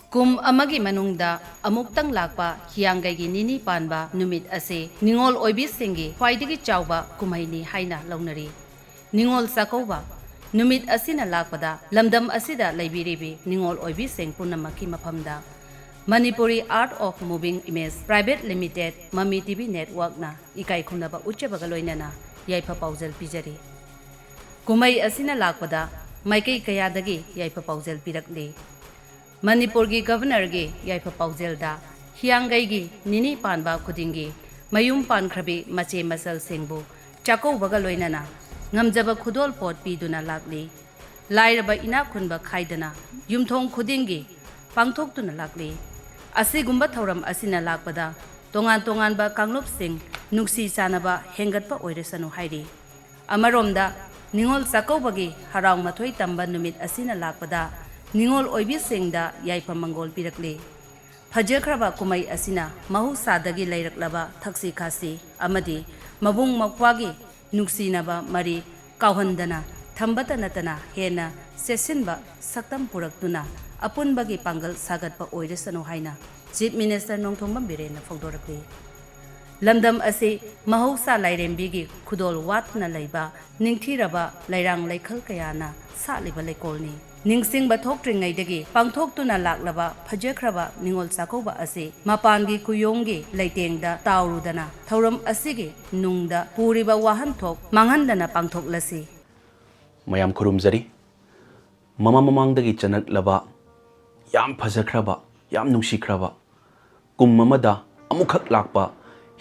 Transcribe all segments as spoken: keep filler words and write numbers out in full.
ꯀꯨꯝ ꯑꯃꯒꯤ ꯃꯅꯨꯡꯗ ꯑꯃꯨꯛꯇꯪ ꯂꯥꯛꯄ ꯍꯤꯌꯥꯡꯒꯩꯒꯤ ꯅꯤꯅꯤ ꯄꯥꯟꯕ ꯅꯨꯃꯤꯠ ꯑꯁꯤ ꯅꯤꯉꯣꯜ ꯑꯣꯏꯕꯤꯁꯤꯡꯒꯤ ꯈ꯭ꯋꯥꯏꯗꯒꯤ ꯆꯥꯎꯕ ꯀꯨꯝꯍꯩꯅꯤ ꯍꯥꯏꯅ ꯂꯧꯅꯔꯤ꯫ ꯅꯤꯉꯣꯜ ꯆꯥꯛꯀꯧꯕ ꯅꯨꯃꯤꯠ ꯑꯁꯤꯅ ꯂꯥꯛꯄꯗ ꯂꯝꯗꯝ ꯑꯁꯤꯗ ꯂꯩꯕꯤꯔꯤꯕꯤ ꯅꯤꯉꯣꯜ ꯑꯣꯏꯕꯤꯁꯤꯡ ꯄꯨꯝꯅꯃꯛꯀꯤ ꯃꯐꯝꯗ Manipuri Art of Moving Image Private Limited, ꯃꯃꯤ T V Networkꯅ ꯏꯀꯥꯏ ꯈꯨꯝꯅꯕ ꯎꯠꯆꯕꯒ ꯂꯣꯏꯅꯅ ꯌꯥꯏꯐ ꯄꯥꯎꯖꯦꯜ ꯄꯤꯖꯔꯤ꯫ ꯀꯨꯝꯍꯩ ꯑꯁꯤꯅ ꯂꯥꯛꯄꯗ ꯃꯥꯏꯀꯩ ꯀꯌꯥꯗꯒꯤ ꯌꯥꯏꯐ ꯄꯥꯎꯖꯦꯜ ꯄꯤꯔꯛꯂꯤ꯫ ꯃꯅꯤꯄꯨꯔꯒꯤ ꯒꯚꯔꯅꯔꯒꯤ ꯌꯥꯏꯐ ꯄꯥꯎꯖꯦꯜꯗ ꯍꯤꯌꯥꯡꯒꯩꯒꯤ ꯅꯤꯅꯤ ꯄꯥꯟꯕ ꯈꯨꯗꯤꯡꯒꯤ ꯃꯌꯨꯝ ꯄꯥꯟꯈ꯭ꯔꯕꯤ ꯃꯆꯦ ꯃꯆꯜꯁꯤꯡꯕꯨ ꯆꯥꯛꯀꯧꯕꯒ ꯂꯣꯏꯅꯅ ꯉꯝꯖꯕ ꯈꯨꯗꯣꯜ ꯄꯣꯠ ꯄꯤꯗꯨꯅ ꯂꯥꯛꯂꯤ꯫ ꯂꯥꯏꯔꯕ ꯏꯅꯥꯛ ꯈꯨꯟꯕ ꯈꯥꯏꯗꯅ ꯌꯨꯝꯊꯣꯡ ꯈꯨꯗꯤꯡꯒꯤ ꯄꯥꯡꯊꯣꯛꯇꯨꯅ ꯂꯥꯛꯂꯤ꯫ ꯑꯁꯤꯒꯨꯝꯕ ꯊꯧꯔꯝ ꯑꯁꯤꯅ ꯂꯥꯛꯄꯗ ꯇꯣꯉꯥꯟ ꯇꯣꯉꯥꯟꯕ ꯀꯥꯡꯂꯨꯞꯁꯤꯡ ꯅꯨꯡꯁꯤ ꯆꯥꯟꯅꯕ ꯍꯦꯟꯒꯠꯄ ꯑꯣꯏꯔꯁꯅꯨ ꯍꯥꯏꯔꯤ꯫ ꯑꯃꯔꯣꯝꯗ ꯅꯤꯉꯣꯜ ꯆꯥꯛꯀꯧꯕꯒꯤ ꯍꯔꯥꯎ ꯃꯊꯣꯏ ꯇꯝꯕ ꯅꯨꯃꯤꯠ ꯑꯁꯤꯅ ꯂꯥꯛꯄꯗ ꯅꯤꯉꯣꯜ ꯑꯣꯏꯕꯤꯁꯤꯡꯗ ꯌꯥꯏꯐ ꯃꯪꯒꯣꯜ ꯄꯤꯔꯛꯂꯤ꯫ ꯐꯖꯈ꯭ꯔꯕ ꯀꯨꯝꯍꯩ ꯑꯁꯤꯅ ꯃꯍꯧꯁꯥꯗꯒꯤ ꯂꯩꯔꯛꯂꯕ ꯊꯛꯁꯤ ꯈꯥꯁꯤ ꯑꯃꯗꯤ ꯃꯕꯨꯡ ꯃꯧꯄ꯭ꯋꯥꯒꯤ ꯅꯨꯡꯁꯤꯅꯕ ꯃꯔꯤ ꯀꯥꯎꯍꯟꯗꯅ ꯊꯝꯕꯇ ꯅꯠꯇꯅ ꯍꯦꯟꯅ ꯆꯦꯠꯁꯤꯟꯕ ꯁꯛꯇꯝ ꯄꯨꯔꯛꯇꯨꯅ ꯑꯄꯨꯟꯕꯒꯤ ꯄꯥꯡꯒꯜ ꯁꯥꯒꯠꯄ ꯑꯣꯏꯔꯁꯅꯨ ꯍꯥꯏꯅ Chief Minister ꯅꯣꯡꯊꯣꯝꯕꯝ ꯕꯤꯔꯦꯟꯅ ꯐꯣꯡꯗꯣꯔꯛꯂꯤ꯫ ꯂꯝꯗꯝ ꯑꯁꯤ ꯃꯍꯧꯁꯥ ꯂꯥꯏꯔꯦꯝꯕꯤꯒꯤ ꯈꯨꯗꯣꯜ ꯋꯥꯠꯇꯨꯅ ꯂꯩꯕ ꯅꯤꯡꯊꯤꯔꯕ ꯂꯩꯔꯥꯡ ꯂꯩꯈꯜ ꯀꯌꯥꯅ ꯁꯥꯠꯂꯤꯕ ꯂꯩꯀꯣꯜꯅꯤ꯫ ꯅꯤꯡꯁꯤꯡꯕ ꯊꯣꯛꯇ꯭ꯔꯤꯉꯩꯗꯒꯤ ꯄꯥꯡꯊꯣꯛꯇꯨꯅ ꯂꯥꯛꯂꯕ ꯐꯖꯈ꯭ꯔꯕ ꯅꯤꯉꯣꯜ ꯆꯥꯛꯀꯧꯕ ꯑꯁꯤ ꯃꯄꯥꯟꯒꯤ ꯀꯨꯌꯣꯡꯒꯤ ꯂꯩꯇꯦꯡꯗ ꯇꯥꯎꯔꯨꯗꯅ ꯊꯧꯔꯝ ꯑꯁꯤꯒꯤ ꯅꯨꯡꯗ ꯄꯨꯔꯤꯕ ꯋꯥꯍꯟꯊꯣꯛ ꯃꯥꯡꯍꯟꯗꯅ ꯄꯥꯡꯊꯣꯛꯂꯁꯤ꯫ ꯃꯌꯥꯝ ꯈꯨꯔꯨꯝꯖꯔꯤ꯫ ꯃꯃꯥ ꯃꯃꯥꯡꯗꯒꯤ ꯆꯅꯛꯂꯕ, ꯌꯥꯝ ꯐꯖꯈ꯭ꯔꯕ, ꯌꯥꯝ ꯅꯨꯡꯁꯤꯈ꯭ꯔꯕ, ꯀꯨꯝ ꯑꯃꯗ ꯑꯃꯨꯛꯈꯛ ꯂꯥꯛꯄ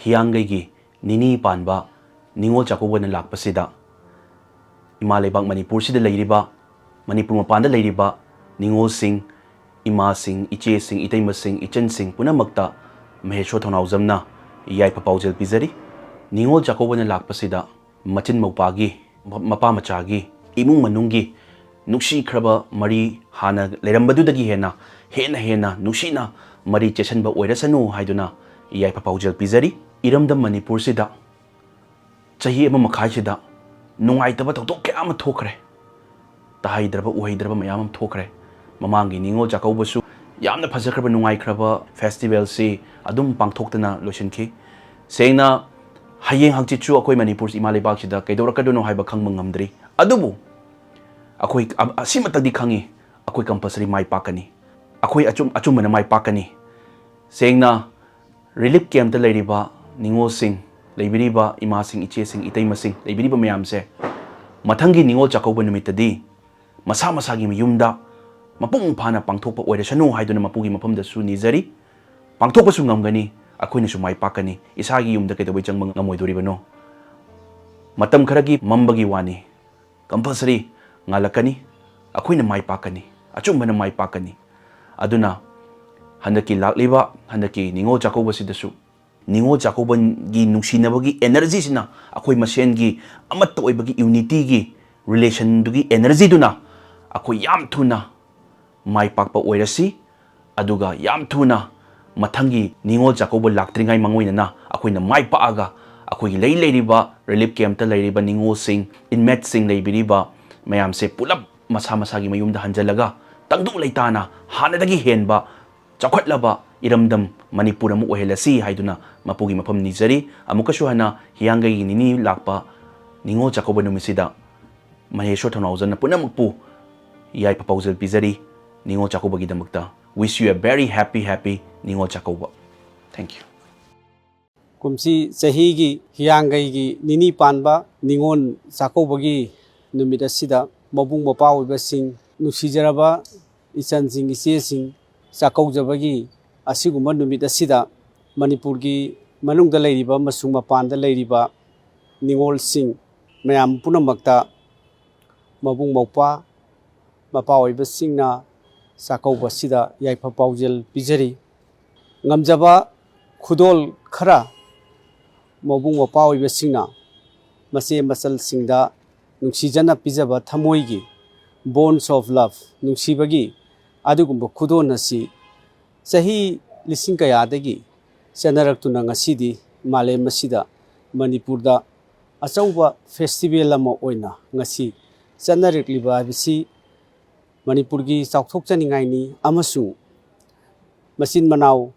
ꯍꯤꯌꯥꯡꯒꯩꯒꯤ ꯅꯤꯅꯤ ꯄꯥꯟꯕ ꯅꯤꯉꯣꯜ ꯆꯥꯛꯀꯧꯕꯅ ꯂꯥꯛꯄꯁꯤꯗ, ꯏꯃꯥ ꯂꯩꯕꯥꯛ ꯃꯅꯤꯄꯨꯔꯁꯤꯗ ꯂꯩꯔꯤꯕ, ꯃꯅꯤꯄꯨꯔ ꯃꯄꯥꯟꯗ ꯂꯩꯔꯤꯕ ꯅꯤꯉꯣꯜꯁꯤꯡ, ꯏꯃꯥꯁꯤꯡ, ꯏꯆꯦꯁꯤꯡ, ꯏꯇꯩꯃꯁꯤꯡ, ꯏꯆꯟꯁꯤꯡ ꯄꯨꯝꯅꯃꯛꯇ ꯃꯍꯦꯁꯣꯔ ꯊꯧꯅꯥꯎꯖꯝꯅ ꯌꯥꯏꯐ ꯄꯥꯎꯖꯦꯜ ꯄꯤꯖꯔꯤ꯫ ꯅꯤꯉꯣꯜ ꯆꯥꯛꯀꯧꯕꯅ ꯂꯥꯛꯄꯁꯤꯗ ꯃꯆꯤꯟ ꯃꯧꯄꯥꯒꯤ, ꯃꯄꯥ ꯃꯆꯥꯒꯤ, ꯏꯃꯨꯡ ꯃꯅꯨꯡꯒꯤ ꯅꯨꯡꯁꯤꯈ꯭ꯔꯕ ꯃꯔꯤ ꯍꯥꯟꯅ ꯂꯩꯔꯝꯕꯗꯨꯗꯒꯤ ꯍꯦꯟꯅ, ꯍꯦꯟꯅ ꯍꯦꯟꯅ ꯅꯨꯡꯁꯤꯅ ꯃꯔꯤ ꯆꯦꯠꯁꯟꯕ ꯑꯣꯏꯔꯁꯅꯨ ꯍꯥꯏꯗꯨꯅ ꯌꯥꯏꯐ ꯄꯥꯎꯖꯦꯜ ꯄꯤꯖꯔꯤ꯫ ꯏꯔꯝꯗꯝ ꯃꯅꯤꯄꯨꯔꯁꯤꯗ ꯆꯍꯤ ꯑꯃ ꯃꯈꯥꯏꯁꯤꯗ ꯅꯨꯡꯉꯥꯏꯇꯕ ꯊꯧꯗꯣꯛ ꯀꯌꯥ ꯑꯃ ꯊꯣꯛꯈ꯭ꯔꯦ꯫ ꯇꯥꯍꯩꯗ꯭ꯔꯕ, ꯎꯍꯩꯗ꯭ꯔꯕ ꯃꯌꯥꯝ ꯑꯃ ꯊꯣꯛꯈ꯭ꯔꯦ꯫ ꯃꯃꯥꯡꯒꯤ ꯅꯤꯉꯣꯜ ꯆꯥꯛꯀꯧꯕꯁꯨ ꯌꯥꯝꯅ ꯐꯖꯈ꯭ꯔꯕ, ꯅꯨꯡꯉꯥꯏꯈ꯭ꯔꯕ ꯐꯦꯁꯇꯤꯚꯦꯜꯁꯤ ꯑꯗꯨꯝ ꯄꯥꯡꯊꯣꯛꯇꯅ ꯂꯣꯏꯁꯤꯟꯈꯤ꯫ ꯁꯦꯡꯅ, ꯍꯌꯦꯡ ꯍꯪꯆꯤꯠꯁꯨ ꯑꯩꯈꯣꯏ ꯃꯅꯤꯄꯨꯔ ꯏꯃꯥ ꯂꯩꯕꯥꯛꯁꯤꯗ ꯀꯩꯗꯧꯔꯛꯀꯗꯣꯏꯅꯣ ꯍꯥꯏꯕ ꯈꯪꯕ ꯉꯝꯗ꯭ꯔꯤ꯫ ꯑꯗꯨꯕꯨ ꯑꯩꯈꯣꯏ ꯑ-, ꯑꯁꯤꯃꯇꯪꯗꯤ ꯈꯪꯉꯤ, ꯑꯩꯈꯣꯏ ꯀꯝꯄꯜꯁꯔꯤ ꯃꯥꯏ ꯄꯥꯛꯀꯅꯤ꯫ ꯑꯩꯈꯣꯏ ꯑꯆꯨꯝ-, ꯑꯆꯨꯝꯕꯅ ꯃꯥꯏ ꯄꯥꯛꯀꯅꯤ꯫ ꯁꯦꯡꯅ, ꯔꯤꯂꯤꯐ ꯀꯦꯝꯞꯇ ꯂꯩꯔꯤꯕ ꯅꯤꯉꯣꯜꯁꯤꯡ, ꯂꯩꯕꯤꯔꯤꯕ ꯏꯃꯥꯁꯤꯡ, ꯏꯆꯦꯁꯤꯡ, ꯏꯇꯩꯃꯁꯤꯡ, ꯂꯩꯕꯤꯔꯤꯕ ꯃꯌꯥꯝꯁꯦ, ꯃꯊꯪꯒꯤ ꯅꯤꯉꯣꯜ ꯆꯥꯛꯀꯧꯕ ꯅꯨꯃꯤꯠꯇꯗꯤ ꯃꯁꯥ ꯃꯁꯥꯒꯤ ꯃꯌꯨꯝꯗ ꯃꯄꯨꯡ ꯐꯥꯅ ꯄꯥꯡꯊꯣꯛꯄ ꯑꯣꯏꯔꯁꯅꯨ ꯍꯥꯏꯗꯨꯅ ꯃꯄꯨꯒꯤ ꯃꯐꯝꯗꯁꯨ ꯅꯤꯖꯔꯤ꯫ ꯄꯥꯡꯊꯣꯛꯄꯁꯨ ꯉꯝꯒꯅꯤ, ꯑꯩꯈꯣꯏꯅꯁꯨ ꯃꯥꯏ ꯄꯥꯛꯀꯅꯤ꯫ ꯏꯁꯥꯒꯤ ꯌꯨꯝꯗ ꯀꯩꯗꯧꯕꯩ ꯆꯪꯕ ꯉꯝꯃꯣꯏꯗꯣꯔꯤꯕꯅꯣ? ꯃꯇꯝ ꯈꯔꯒꯤ ꯃꯝꯕꯒꯤ ꯋꯥꯅꯤ, ꯀꯝꯄꯜꯁꯔꯤ ꯉꯥꯜꯂꯛꯀꯅꯤ꯫ ꯑꯩꯈꯣꯏꯅ ꯃꯥꯏ ꯄꯥꯛꯀꯅꯤ, ꯑꯆꯨꯝꯕꯅ ꯃꯥꯏ ꯄꯥꯛꯀꯅꯤ꯫ ꯑꯗꯨꯅ ꯍꯟꯗꯛꯀꯤ ꯂꯥꯛꯂꯤꯕ ꯍꯟꯗꯛꯀꯤ ꯅꯤꯉꯣꯜ ꯆꯥꯛꯀꯧꯕꯁꯤꯗꯁꯨ ꯅꯤꯉꯣꯜ ꯆꯥꯛꯀꯧꯕꯒꯤ ꯅꯨꯡꯁꯤꯅꯕꯒꯤ ꯑꯦꯅꯔꯖꯤꯁꯤꯅ, ꯑꯩꯈꯣꯏ ꯃꯁꯦꯟꯒꯤ ꯑꯃꯠꯇ ꯑꯣꯏꯕꯒꯤ ꯌꯨꯅꯤꯇꯤꯒꯤ ꯔꯤꯂꯦꯁꯟꯗꯨꯒꯤ ꯑꯦꯅꯔꯖꯤꯗꯨꯅ ꯑꯩꯈꯣꯏ ꯌꯥꯝ ꯊꯨꯅ ꯃꯥꯏ ꯄꯥꯛꯄ ꯑꯣꯏꯔꯁꯤ꯫ ꯑꯗꯨꯒ ꯌꯥꯝ ꯊꯨꯅ ꯃꯊꯪꯒꯤ ꯅꯤꯉꯣꯜ ꯆꯥꯛꯀꯧꯕ ꯂꯥꯛꯇ꯭ꯔꯤꯉꯩ ꯃꯥꯡꯑꯣꯏꯅꯅ ꯑꯩꯈꯣꯏꯅ ꯃꯥꯏ ꯄꯥꯛꯑꯒ ꯑꯩꯈꯣꯏꯒꯤ ꯂꯩ ꯂꯩꯔꯤꯕ ꯔꯤꯂꯤꯐ ꯀꯦꯝꯞꯇ ꯂꯩꯔꯤꯕ ꯅꯤꯉꯣꯜꯁꯤꯡ, ꯏꯟꯃꯦꯠꯁꯤꯡ ꯂꯩꯕꯤꯔꯤꯕ ꯃꯌꯥꯝꯁꯦ ꯄꯨꯂꯞ ꯃꯁꯥ ꯃꯁꯥꯒꯤ ꯃꯌꯨꯝꯗ ꯍꯟꯖꯤꯜꯂꯒ ꯇꯪꯗꯨ ꯂꯩꯇꯥꯅ ꯍꯥꯟꯅꯗꯒꯤ ꯍꯦꯟꯕ ꯆꯥꯎꯈꯠꯂꯕ ꯏꯔꯝꯗꯝ ꯃꯅꯤꯄꯨꯔ ꯑꯃ ꯑꯣꯏꯍꯜꯂꯁꯤ ꯍꯥꯏꯗꯨꯅ ꯃꯄꯨꯒꯤ ꯃꯐꯝ ꯅꯤꯖꯔꯤ꯫ ꯑꯃꯨꯛꯀꯁꯨ ꯍꯟꯅ ꯍꯤꯌꯥꯡꯒꯩꯒꯤ ꯅꯤꯅꯤ ꯂꯥꯛꯄ ꯅꯤꯉꯣꯜ ꯆꯥꯛꯀꯧꯕ ꯅꯨꯃꯤꯠꯁꯤꯗ ꯃꯍꯦꯁ꯭ꯋꯔ ꯊꯧꯅꯥꯎꯖꯝꯅ ꯄꯨꯝꯅꯃꯛꯄꯨ ꯌꯥꯏꯐ ꯄꯥꯎꯖꯦꯜ ꯄꯤꯖꯔꯤ꯫ ꯅꯤꯉꯣꯜ ꯆꯥꯛꯀꯧꯕꯒꯤꯗꯃꯛꯇ wish you a very happy, happy Ningol Chakkouba. Thank you꯫ ꯀꯨꯝꯁꯤ ꯆꯍꯤꯒꯤ ꯍꯤꯌꯥꯡꯒꯩꯒꯤ ꯅꯤꯅꯤ ꯄꯥꯟꯕ ꯅꯤꯉꯣꯜ ꯆꯥꯛꯀꯧꯕꯒꯤ ꯅꯨꯃꯤꯠ ꯑꯁꯤꯗ ꯃꯕꯨꯡ ꯃꯧꯄ꯭ꯋꯥ ꯑꯣꯏꯕꯁꯤꯡ, ꯅꯨꯡꯁꯤꯖꯔꯕ ꯏꯆꯟꯁꯤꯡ, ꯏꯆꯦꯁꯤꯡ, ꯆꯥꯛꯀꯧꯖꯕꯒꯤ ꯑꯁꯤꯒꯨꯝꯕ ꯅꯨꯃꯤꯠ ꯑꯁꯤꯗ ꯃꯅꯤꯄꯨꯔꯒꯤ ꯃꯅꯨꯡꯗ ꯂꯩꯔꯤꯕ ꯑꯃꯁꯨꯡ ꯃꯄꯥꯟꯗ ꯂꯩꯔꯤꯕ ꯅꯤꯉꯣꯜꯁꯤꯡ ꯃꯌꯥꯝ ꯄꯨꯝꯅꯃꯛꯇ ꯃꯕꯨꯡ ꯃꯧꯄ꯭ꯋꯥ, ꯃꯄꯥ ꯑꯣꯏꯕꯁꯤꯡꯅ ꯆꯥꯛꯀꯧꯕ ꯑꯁꯤꯗ ꯌꯥꯏꯐ ꯄꯥꯎꯖꯦꯜ ꯄꯤꯖꯔꯤ꯫ ꯉꯝꯖꯕ ꯈꯨꯗꯣꯜ ꯈꯔ ꯃꯕꯨꯡ ꯃꯧꯄ꯭ꯋꯥ ꯑꯣꯏꯕꯁꯤꯡꯅ ꯃꯆꯦ ꯃꯆꯜꯁꯤꯡꯗ ꯅꯨꯡꯁꯤꯖꯅ ꯄꯤꯖꯕ ꯊꯃꯣꯏꯒꯤ, bonds of love, ꯅꯨꯡꯁꯤꯕꯒꯤ ꯑꯗꯨꯒꯨꯝꯕ ꯈꯨꯗꯣꯜ ꯑꯁꯤ ꯆꯍꯤ ꯂꯤꯁꯤꯡ ꯀꯌꯥꯗꯒꯤ ꯆꯠꯅꯔꯛꯇꯨꯅ ꯉꯁꯤꯗꯤ ꯃꯥꯂꯦꯝ ꯑꯁꯤꯗ ꯃꯅꯤꯄꯨꯔꯗ ꯑꯆꯧꯕ ꯐꯦꯁꯇꯤꯚꯦꯜ ꯑꯃ ꯑꯣꯏꯅ ꯉꯁꯤ ꯆꯠꯅꯔꯛꯂꯤꯕ ꯍꯥꯏꯕꯁꯤ ꯃꯅꯤꯄꯨꯔꯒꯤ ꯆꯥꯎꯊꯣꯛꯆꯅꯤꯡꯉꯥꯏꯅꯤ ꯑꯃꯁꯨꯡ ꯃꯆꯤꯟ ꯃꯅꯥꯎ,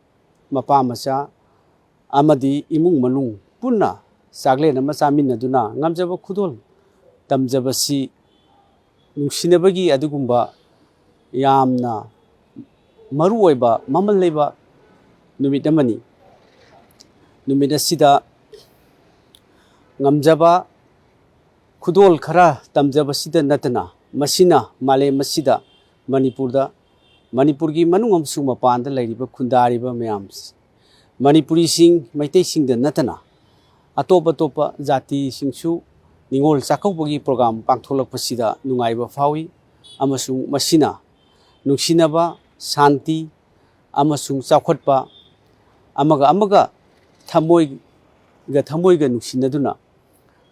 ꯃꯄꯥ ꯃꯆꯥ ꯑꯃꯗꯤ ꯏꯃꯨꯡ ꯃꯅꯨꯡ ꯄꯨꯟꯅ ꯆꯥꯛꯂꯦꯟ ꯑꯃ ꯆꯥꯃꯤꯟꯅꯗꯨꯅ ꯉꯝꯖꯕ ꯈꯨꯗꯣꯜ ꯇꯝꯖꯕꯁꯤ ꯅꯨꯡꯁꯤꯅꯕꯒꯤ ꯑꯗꯨꯒꯨꯝꯕ ꯌꯥꯝꯅ ꯃꯔꯨ ꯑꯣꯏꯕ, ꯃꯃꯜ ꯂꯩꯕ ꯅꯨꯃꯤꯠ ꯑꯃꯅꯤ꯫ ꯅꯨꯃꯤꯠ ꯑꯁꯤꯗ ꯉꯝꯖꯕ ꯈꯨꯗꯣꯜ ꯈꯔ ꯇꯝꯖꯕꯁꯤꯗ ꯅꯠꯇꯅ, ꯃꯁꯤꯅ ꯃꯥꯂꯦꯝ ꯑꯁꯤꯗ, ꯃꯅꯤꯄꯨꯔꯗ, ꯃꯅꯤꯄꯨꯔꯒꯤ ꯃꯅꯨꯡ ꯑꯃꯁꯨꯡ ꯃꯄꯥꯟꯗ ꯂꯩꯔꯤꯕ ꯈꯨꯟꯗꯥꯔꯤꯕ ꯃꯌꯥꯝ, ꯃꯅꯤꯄꯨꯔꯤꯁꯤꯡ, ꯃꯩꯇꯩꯁꯤꯡꯗ ꯅꯠꯇꯅ ꯑꯇꯣꯞ ꯑꯇꯣꯞꯄ ꯖꯥꯇꯤꯁꯤꯡꯁꯨ ꯅꯤꯉꯣꯜ ꯆꯥꯛꯀꯧꯕꯒꯤ ꯄ꯭ꯔꯣꯒ꯭ꯔꯥꯝ ꯄꯥꯡꯊꯣꯛꯂꯛꯄꯁꯤꯗ ꯅꯨꯡꯉꯥꯏꯕ ꯐꯥꯎꯏ꯫ ꯑꯃꯁꯨꯡ ꯃꯁꯤꯅ ꯅꯨꯡꯁꯤꯅꯕ, ꯁꯥꯟꯇꯤ ꯑꯃꯁꯨꯡ ꯆꯥꯎꯈꯠꯄ, ꯑꯃꯒ ꯑꯃꯒ ꯊꯃꯣꯏꯒ ꯊꯃꯣꯏꯒ ꯅꯨꯡꯁꯤꯅꯗꯨꯅ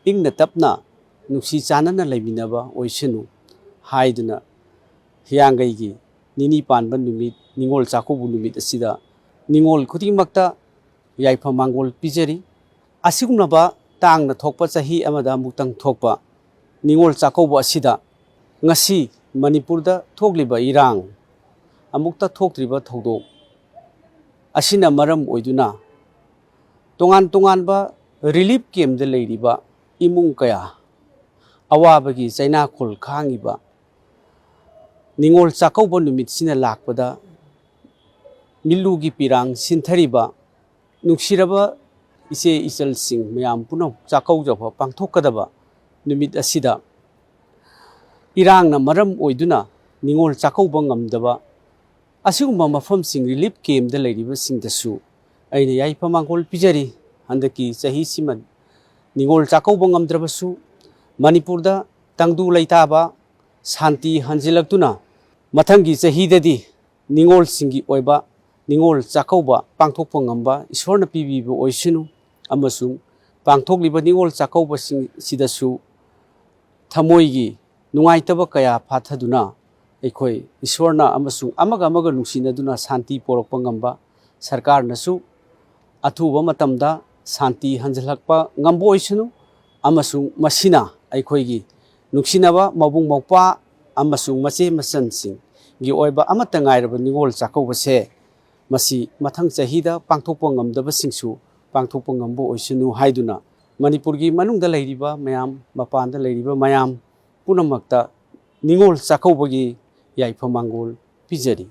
ꯏꯪꯅ ꯇꯞꯅ ꯅꯨꯡꯁꯤ ꯆꯥꯟꯅꯅ ꯂꯩꯃꯤꯟꯅꯕ ꯑꯣꯏꯁꯅꯨ ꯍꯥꯏꯗꯨꯅ, ꯍꯤꯌꯥꯡꯒꯩꯒꯤ ꯅꯤꯅꯤ ꯄꯥꯟꯕ ꯅꯨꯃꯤꯠ, ꯅꯤꯉꯣꯜ ꯆꯥꯛꯀꯧꯕ ꯅꯨꯃꯤꯠ ꯑꯁꯤꯗ ꯅꯤꯉꯣꯜ ꯈꯨꯗꯤꯡꯃꯛꯇ ꯌꯥꯏꯐ ꯃꯥꯡꯒꯣꯜ ꯄꯤꯖꯔꯤ꯫ ꯑꯁꯤꯒꯨꯝꯂꯕ ꯇꯥꯡꯅ ꯊꯣꯛꯄ, ꯆꯍꯤ ꯑꯃꯗ ꯑꯃꯨꯛꯇꯪ ꯊꯣꯛꯄ ꯅꯤꯉꯣꯜ ꯆꯥꯛꯀꯧꯕ ꯑꯁꯤꯗ ꯉꯁꯤ ꯃꯅꯤꯄꯨꯔꯗ ꯊꯣꯛꯂꯤꯕ ꯏꯔꯥꯡ, ꯑꯃꯨꯛꯇ ꯊꯣꯛꯇ꯭ꯔꯤꯕ ꯊꯧꯗꯣꯛ ꯑꯁꯤꯅ ꯃꯔꯝ ꯑꯣꯏꯗꯨꯅ ꯇꯣꯉꯥꯟ ꯇꯣꯉꯥꯟꯕ ꯔꯤꯂꯤꯐ ꯀꯦꯝꯗ ꯂꯩꯔꯤꯕ ꯏꯃꯨꯡ ꯀꯌꯥ ꯑꯋꯥꯕꯒꯤ ꯆꯩꯅꯥꯈꯣꯜ ꯈꯥꯡꯉꯤꯕ ꯅꯤꯉꯣꯜ ꯆꯥꯛꯀꯧꯕ ꯅꯨꯃꯤꯠꯁꯤꯅ ꯂꯥꯛꯄꯗ ꯃꯤꯠꯂꯨꯒꯤ ꯄꯤꯔꯥꯡ ꯁꯤꯟꯊꯔꯤꯕ ꯅꯨꯡꯁꯤꯔꯕ ꯏꯆꯦ ꯏꯆꯜꯁꯤꯡ ꯃꯌꯥꯝ ꯄꯨꯝꯅꯃꯛ ꯆꯥꯛꯀꯧꯖꯕ ꯄꯥꯡꯊꯣꯛꯀꯗꯕ ꯅꯨꯃꯤꯠ ꯑꯁꯤꯗ ꯏꯔꯥꯡꯅ ꯃꯔꯝ ꯑꯣꯏꯗꯨꯅ ꯅꯤꯉꯣꯜ ꯆꯥꯛꯀꯧꯕ ꯉꯝꯗꯕ ꯑꯁꯤꯒꯨꯝꯕ ꯃꯐꯝꯁꯤꯡ, ꯔꯤꯂꯤꯐ ꯀꯦꯝꯗ ꯂꯩꯔꯤꯕꯁꯤꯡꯗꯁꯨ ꯑꯩꯅ ꯌꯥꯏꯐ ꯃꯥꯡꯒꯣꯜ ꯄꯤꯖꯔꯤ꯫ ꯍꯟꯗꯛꯀꯤ ꯆꯍꯤꯁꯤꯃ ꯅꯤꯉꯣꯜ ꯆꯥꯛꯀꯧꯕ ꯉꯝꯗ꯭ꯔꯕꯁꯨ, ꯃꯅꯤꯄꯨꯔꯗ ꯇꯪꯗꯨ ꯂꯩꯇꯥꯕ, ꯁꯥꯟꯇꯤ ꯍꯟꯖꯤꯜꯂꯛꯇꯨꯅ ꯃꯊꯪꯒꯤ ꯆꯍꯤꯗꯗꯤ ꯅꯤꯉꯣꯜꯁꯤꯡꯒꯤ ꯑꯣꯏꯕ ꯅꯤꯉꯣꯜ ꯆꯥꯛꯀꯧꯕ ꯄꯥꯡꯊꯣꯛꯄ ꯉꯝꯕ ꯏꯁꯣꯔꯅ ꯄꯤꯕꯤꯕ ꯑꯣꯏꯁꯅꯨ꯫ ꯑꯃꯁꯨꯡ ꯄꯥꯡꯊꯣꯛꯂꯤꯕ ꯅꯤꯉꯣꯜ ꯆꯥꯛꯀꯧꯕꯁꯤꯡꯁꯤꯗꯁꯨ ꯊꯃꯣꯏꯒꯤ ꯅꯨꯡꯉꯥꯏꯇꯕ ꯀꯌꯥ ꯐꯥꯊꯗꯨꯅ ꯑꯩꯈꯣꯏ ꯏꯁꯣꯔꯅ ꯑꯃꯁꯨꯡ ꯑꯃꯒ ꯑꯃꯒ ꯅꯨꯡꯁꯤꯅꯗꯨꯅ ꯁꯥꯟꯇꯤ ꯄꯣꯔꯛꯄ ꯉꯝꯕ, ꯁꯔꯀꯥꯔꯅꯁꯨ ꯑꯊꯨꯕ ꯃꯇꯝꯗ ꯁꯥꯟꯇꯤ ꯍꯟꯖꯤꯜꯂꯛꯄ ꯉꯝꯕ ꯑꯣꯏꯁꯅꯨ꯫ ꯑꯃꯁꯨꯡ ꯃꯁꯤꯅ ꯑꯩꯈꯣꯏꯒꯤ ꯅꯨꯡꯁꯤꯅꯕ ꯃꯕꯨꯡ ꯃꯧꯄ꯭ꯋꯥ ꯑꯃꯁꯨꯡ ꯃꯆꯦ ꯃꯆꯟꯁꯤꯡꯒꯤ ꯑꯣꯏꯕ ꯑꯃꯠꯇ ꯉꯥꯏꯔꯕ ꯅꯤꯉꯣꯜ ꯆꯥꯛꯀꯧꯕꯁꯦ ꯃꯁꯤ ꯃꯊꯪ ꯆꯍꯤꯗ ꯄꯥꯡꯊꯣꯛꯄ ꯉꯝꯗꯕꯁꯤꯡꯁꯨ ꯄꯥꯡꯊꯣꯛꯄ ꯉꯝꯕ ꯑꯣꯏꯁꯅꯨ ꯍꯥꯏꯗꯨꯅ, ꯃꯅꯤꯄꯨꯔꯒꯤ ꯃꯅꯨꯡꯗ ꯂꯩꯔꯤꯕ ꯃꯌꯥꯝ, ꯃꯄꯥꯟꯗ ꯂꯩꯔꯤꯕ ꯃꯌꯥꯝ ꯄꯨꯝꯅꯃꯛꯇ ꯅꯤꯉꯣꯜ ꯆꯥꯛꯀꯧꯕꯒꯤ ꯌꯥꯏꯐ ꯃꯪꯒꯣꯜ ꯄꯤꯖꯔꯤ꯫